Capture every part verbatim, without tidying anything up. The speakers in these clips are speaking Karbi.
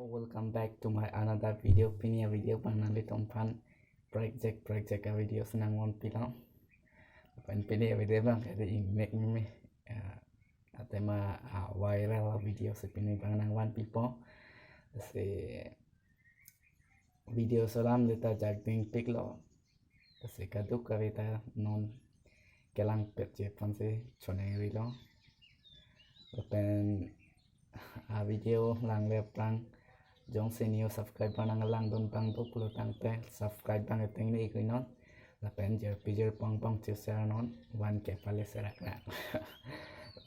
Welcome back to my another video. Pini a-video abang nanglitumphan project project a-video si nangvangpilo. Pen pini a-video abang kali ingnek meme. Ya, atema, ah, viral a-video si pini abang nangvanpipo. Si video selam deta jakding piklo. Lasi kadokave ta non kelangpet ji aphansi choningrilo. Lapen a-video langle aphrang jongsi new subscriber nanglangdun abang do pulo tangte subscribe abang tengne iknon. Lapen jirpi jirpo angbong cheshare non one K pale serak na.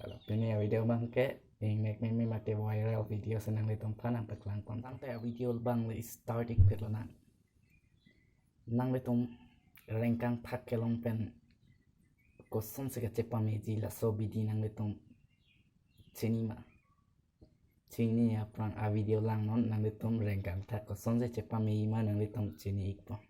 Lapen pini a-video abang ke ingnek meme mate viral video si nanglitumphan nangpaklangpon tangte a-video abang le start ikpet lonang. Nanglitum rengkangthak kelong pen kosonsi kachepameji laso abidi nanglitum chinima? Chini aphrang a-video langnon, nanglitum rengkangthak kosonsi chepamejima nanglitum chini ikpo.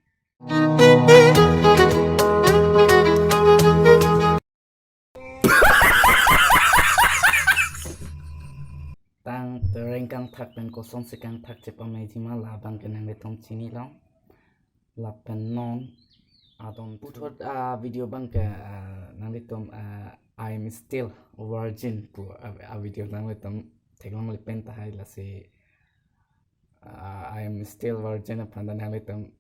Tangte rengkangthak pen kosonsi kangthak chepamejima labang ke nanglitum chinilo. Lapen non adon puthot a-video abang ke, ah, nanglitum, ah, "I'm still virgin" pu a, a-video nanglitum theklongle pen tahai. Lasi, ah, "I'm still virgin" aphan ta nanglitum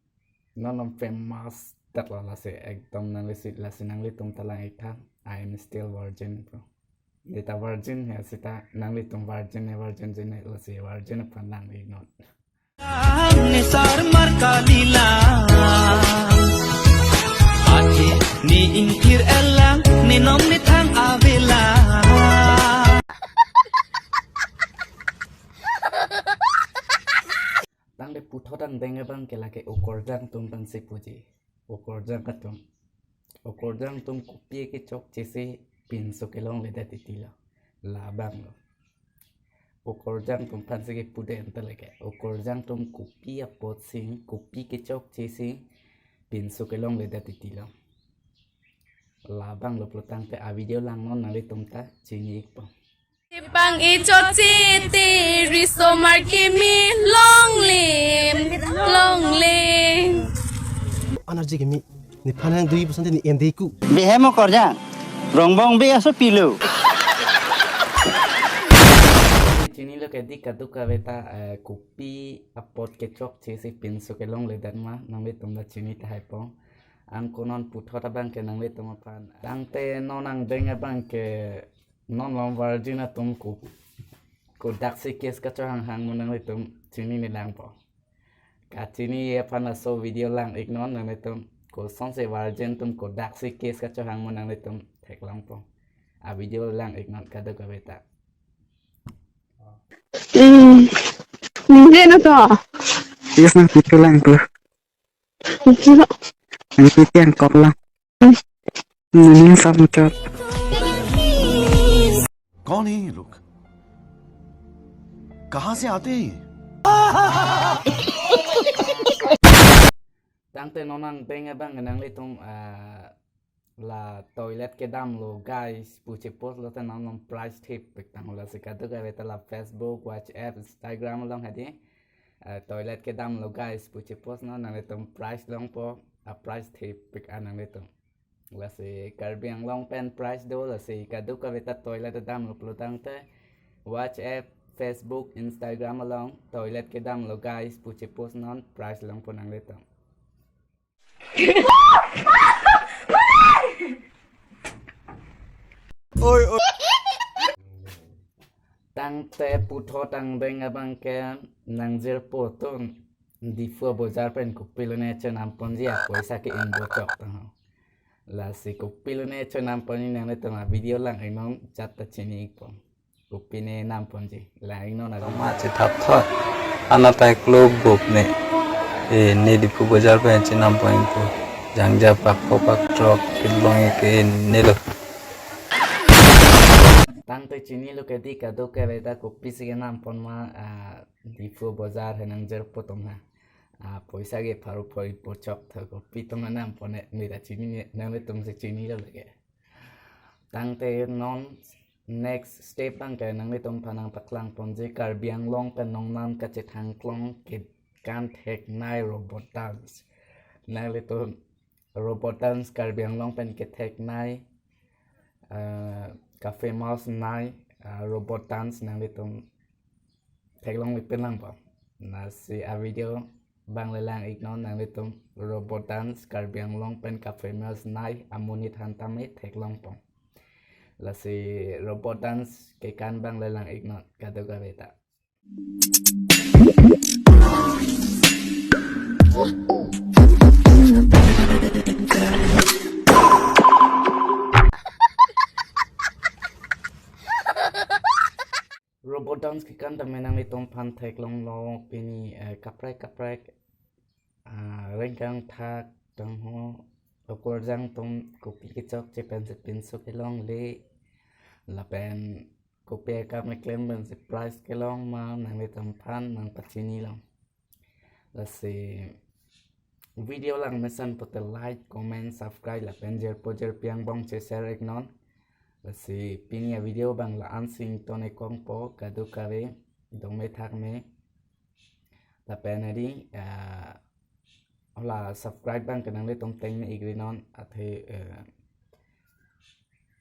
non non famous detlo. Lasi ekdom nanglisi, lasi nanglitum ta lang-iktha, "I'm still virgin" pu. Deta virgin he seta nanglitum virgin he virgin jine, lasi virgin aphan lang-iknon. Ne sarmar kalila. Ake ne ingkir elang, ne nom ne thang avela. Tangte puthot angdeng abang ke lake okorjang atum aphansi puji. Okorjang atum. Okorjang atum kopi kechokche si pinso kelongledet titilo. Labanglo. Okorjang atum aphansi kepu den ta lake. Okorjang atum kopi apotsi, kopi kechokche si pinso kelongledet titilo. Labanglo pulo tangte a-video langnon nanglitum ta chini ikpo. Pang ichot chiti riso markimi longlim, longlim. Energy kimi. Nephan hang dui percent ni endeku. Behem okorjang. Rongbong be aso pilo. Chinilo kedi kadokave ta, eh, kopi apot kechokche si pinso kelongledet ma, nanglitum ta chini tahaipo. Anke non puthot abang ke nanglitum aphan. Tangte non angdeng abang ke non long virgin atum ko, kodaksi case kachohang hang mo nanglitum chinine langpo. Kachini aphan laso video lang-iknon nanglitum. Kosonsi virgin atum kodaksi case kachohang mo nanglitum theklongpo. A-video lang-iknon kadokave ta. Hmm. Ningje na to. Yes, nang pito lang to. Ningje na. Nang pito yang kop lang. Hmm. Nini sam chot. कौन है ये लोग? कहाँ से आते हैं ये? Tangte non angdeng abang nanglitum, ah, la toilet kedamlo guys pu chepostlo ta non non prize thepik tanglo. Lasi kadokave ta la Facebook, WhatsApp, Instagram along hedi, ah, "Toilet kedamlo guys" pu chepostnon, nanglitum prize longpo, a-prize thepik an nanglitum. Lasi Karbi Anglong pen prize do, lasi kadokave ta toilet kedamlo pulo tangte WhatsApp, Facebook, Instagram along "Toilet kedamlo guys" pu chepostnon, prize longpo nanglitum. Oi, oi. Tangte puthot angdeng abang ke nangjirpo atum Diphu bojar pen kopilone chonamponji apoisa ke-ingbo chok tangho. Lasi kopilone chonamponji nanglitum a-video lang-iknon jat ta chini ikpo. Kopine namponji lang-iknon abi. Ma chethap thot. Anat ta iklo bop ne. E, ne Diphu bojar pen chinampon ikpo. Jangja pak pho pak throk kilong ik e nelo. Tangte chinilo kedi kadokave ta kopisi kenampon ma, ah, Diphu bojar he nangjirpo atum ha. Ah, poisa ke pharo phoi pochok tho kopi atum nampon ne, ne ta chini ne, nanglitum si chinilo lake. Tangte non next step abang ke nanglitum aphan nangpaklang ponji Karbi Anglong pen nongnam kachethang klong kekan theknei robot dance. Nanglitum robot dance Karbi Anglong pen ketheknei, eh, ka-famous nei, eh, robot dance nanglitum theklonglepin langpo. Lasi a-video abang le lang-iknon, nanglitum robot dance Karbi Anglong pen ka-famous nei amonit aphan tame theklongpo. Lasi robot dance kekan abang le lang-iknon, kadokave ta. Robot dance kekan tame nanglitum aphan theklonglo pini, eh, kaprek kaprek, ah, rengkang thak tangho, okorjang atum kopi kechokche pensi pinso kelongle, lapen kopi akam keklem pensi prize kelong ma, nanglitum aphan nangpachinilo. Lasi video lang mesen pote like, comment, subscribe lapen jirpo jirpi angbong che share-iknon. Lasi pini a-video abang la-ansi ington-ik kongpo, kadokave dome thakme. Lapen adi, ah, hala subscribe abang ke nanglitum tengne-ikrinon, athe, eh,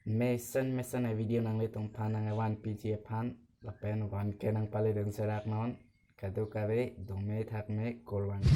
mesen mesen a-video nanglitum aphan nangvanpiji aphan, lapen van ke nangpale dun seraknon, kadokave dome thakme, kurvangthu.